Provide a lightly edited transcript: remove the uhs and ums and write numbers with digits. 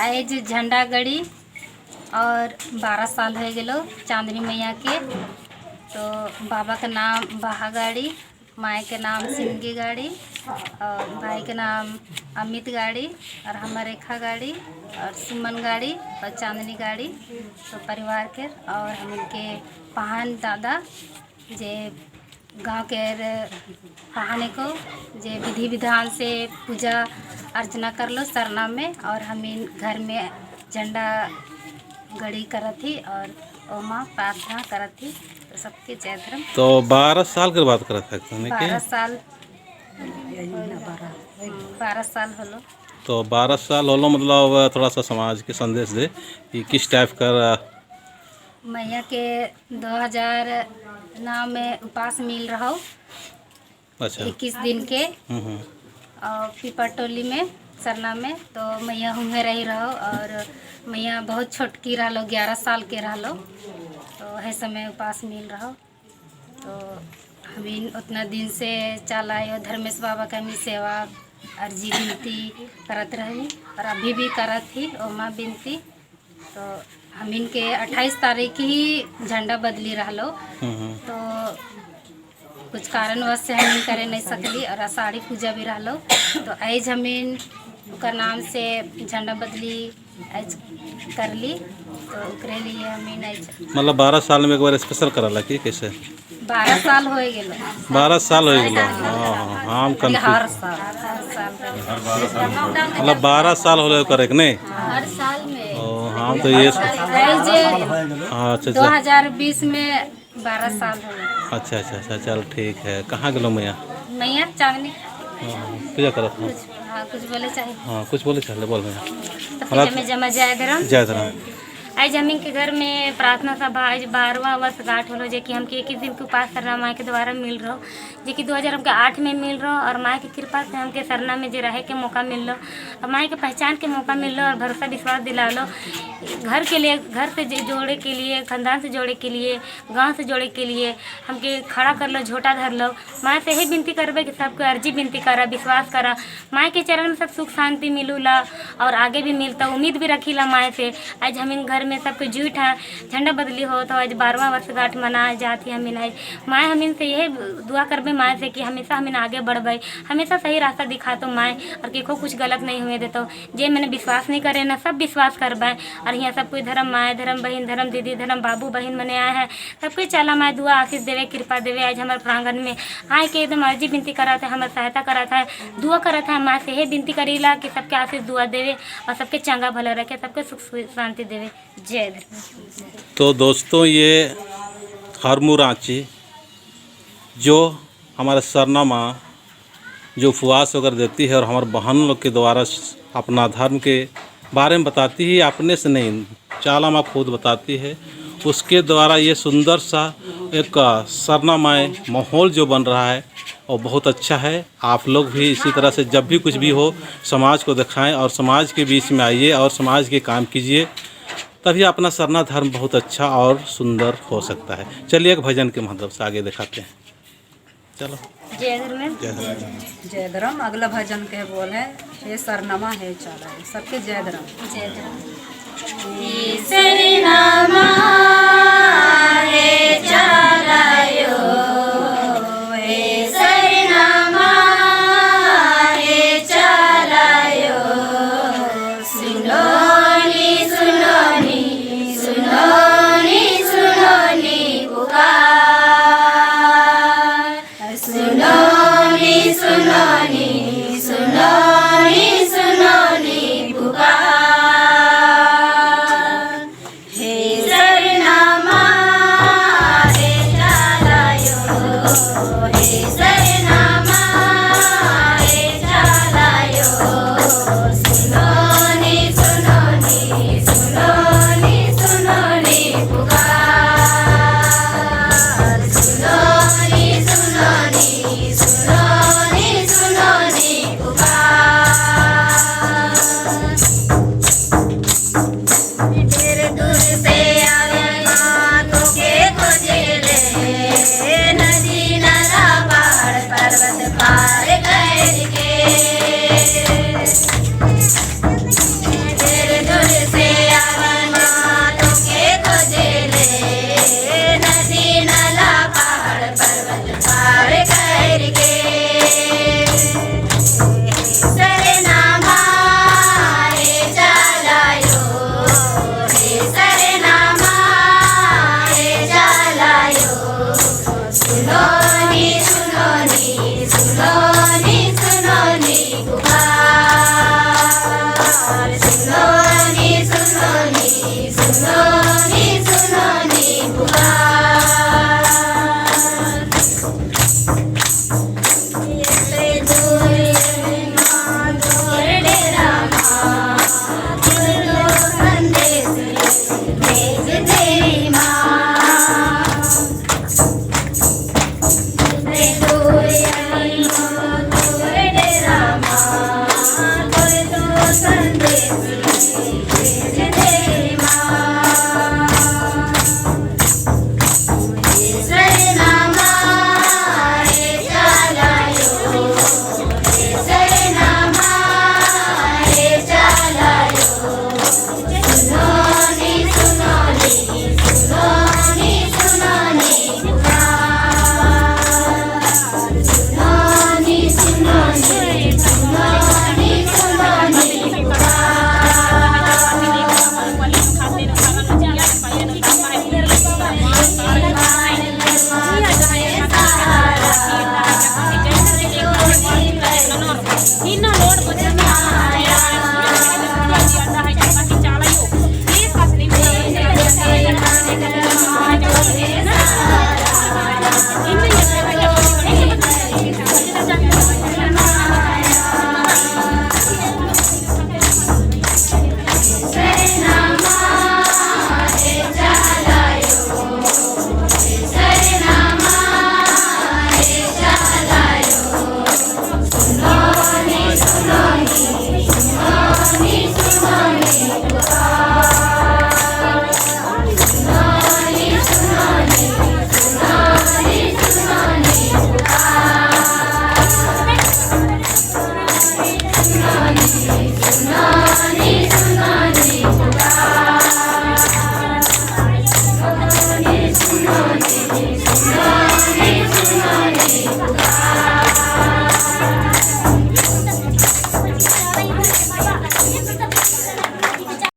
आज झंडा गड़ी और 12 साल हो गलो चांदनी मैया के। तो बाबा के नाम बहागाड़ी, माए के नाम सिंगी गाड़ी और भाई के नाम अमित गाड़ी और हमार रेखा गाड़ी और सुमन गाड़ी और चांदनी गाड़ी। तो परिवार के और हम इनके पहान दादा जे गांव के पहाने को जे विधि विधान से पूजा अर्चना कर लो सरना में। और हम इन घर में झंडा गड़ी करत थी और ओमा प्रार्थना करत थी। तो सबके जय धर्म। तो 12 साल के बात करत है के? 12 साल, 12 साल होलो। तो 12 साल होलो, मतलब थोड़ा सा समाज के संदेश दे कि किस टाइप का। मैया के 2009 में उपास मिल रहा। अच्छा। 21 दिन के और पीपर टोली में सरना में। तो मैया हुए रही रहो और मैया बहुत छोटकी रहलो, 11 साल के रहलो। तो है समय उपास मिल रहो। तो हमीन उतना दिन से चल आयो धर्मेश बाबा के हमी सेवा अर्जी विनती करत रही और अभी भी करत थी ओमा विनती। तो हमीन के 28 तारीख ही झंडा बदली रहलो। तो कुछ कारणवश से हम करे नहीं सकली और आषाढ़ी पूजा भी रहलो। तो आज हमीन ओकर नाम से झंडा बदली आज कर ली। तो ओकरे लिए हमीन आज मतलब 12 साल में एक बार स्पेशल कराला कि कैसे? 12 साल हो गेलो। 12 साल हो गया। हाँ हाँ, हम कंफ्यूज। हर साल। मतलब 12 साल हो करे के नहीं? हर साल में। ओ हाँ, तो ये आज हाँ, अच्छा। 2020 में 12 साल हो गए। अच्छा अच्छा अच्छा, चल ठीक है। कहाँ गेलो मैया? मैया चांदनी। हाँ, पूजा करत हूँ। कुछ, हाँ, कुछ बोले चाहिए। हाँ, कुछ बोले चले, बोल मैया। तो पूजा में जमा जय धर्म। जय धर्म। आज हमीन के घर में प्रार्थना सभा आज 12वां वर्षगांठ होलो, जे कि हमके 21 दिन के उपास सरना माँ के द्वारा मिल रहो, जे कि 2008 में मिल रहो। और माँ की कृपा से हमके सरना में जे रहे के मौका मिल लो और माँ के पहचान के मौका मिल लो और भरोसा विश्वास दिला लो। घर के लिए, घर से जोड़े के लिए, खानदान से जोड़े के लिए, गांव से जोड़े के लिए हमके खड़ा कर लो, झोटा धर लो। माँ से यही विनती करबे कि सबके अर्जी विनती करा, विश्वास करा, माँ के चरण में सब सुख शांति मिलूला और आगे भी मिलता, उम्मीद भी रखीला माँ से। आज हम घर में सबके जुट है, झंडा बदली हो तो आज 12वां वर्षगांठ मना जाती हमीन। आज माँ हमीन से यही दुआ करबे माँ से कि हमेशा हमीन आगे बढ़बे, हमेशा सही रास्ता दिखा तो माँ और केको कुछ गलत नहीं हुए देतो। जे मैंने विश्वास नहीं करे ना, सब विश्वास करबे। और यहाँ सब कोई धर्म माए, धर्म बहन, धर्म दीदी, धर्म बाबू बहन मने आए हैं, सबके चला माए दुआ आशीष देवे, कृपा देवे। आज हमारे प्रांगण में आए के एकदम अर्जी विनती कराते है, हमारे सहायता कराता है, दुआ कराता है। माँ से यही विनती करीला कि सबके आशीष दुआ देवे और सबके चंगा भला रखे, सबके सुख शांति देवे। जय धर्म। तो दोस्तों, ये हरमू रांची जो हमारा सरना माँ जो उपवास वगैरह देती है और हमारे बहन लोग के द्वारा अपना धर्म के बारे में बताती है, अपने से नहीं, चाला माँ खुद बताती है, उसके द्वारा ये सुंदर सा एक सरना माए माहौल जो बन रहा है और बहुत अच्छा है। आप लोग भी इसी तरह से जब भी कुछ भी हो समाज को दिखाएं और समाज के बीच में आइए और समाज के काम कीजिए, तभी अपना सरना धर्म बहुत अच्छा और सुंदर हो सकता है। चलिए, एक भजन के माध्यम से आगे दिखाते हैं। चलो। जय धर्म। जय धर्म। जय धर्म। अगला भजन के बोल है हे सरनमा हे चाला है। सबके जय धर्म। जय धर्म। सरनामा हे चालायो, हे सरनामा हे चालायो, सुनोनी सुनोनी सुनोनी सुनोनी पुकार, सुनोनी सुनोनी सुनोनी सुनोनी पुकार, हे सरनामा हे चालायो, हे सरनामा हे चालायो, सुनोनी सुनोनी सुनोनी सुनोनी पुकार, सुनोनी सुनोनी सुनोनी सुनोनी पुकार। ढेर दूर से आवे माँ तोके खोजेले, नदी नाला पहाड़ पर्वत पार करके। ढेर दूर पार करके। सरना माए चलायो, हे सरना माए चलायो, सुनो नी सुनो नी सुनो नी सुनो नी पुकार, सुनो नी सुनो नी सुनो नी सुनो नी पुकार। दूर दूर डेरा माँ, संदेश भेज तेरी माँ। दूर दूर डेरा माँ, संदेश भेज तेरी माँ। सरना माए चलायो, सरना माए चलायो, सुनो नी सुनो नी सुनो नी सुनो नी पुकार, सुनो नी सुनो नी सुनो नी सुनो नी पुकार। सरना माए चलायो, सरना माए चलायो, सुनो नी सुनो नी सुनो नी सुनो नी पुकार, सुनो नी सुनो नी सुनो नी सुनो नी पुकार, सुनो नी सुनो नी सुनो नी पुकार, सुनो नी सुनो नी सुनो नी सुनो नी पुकार।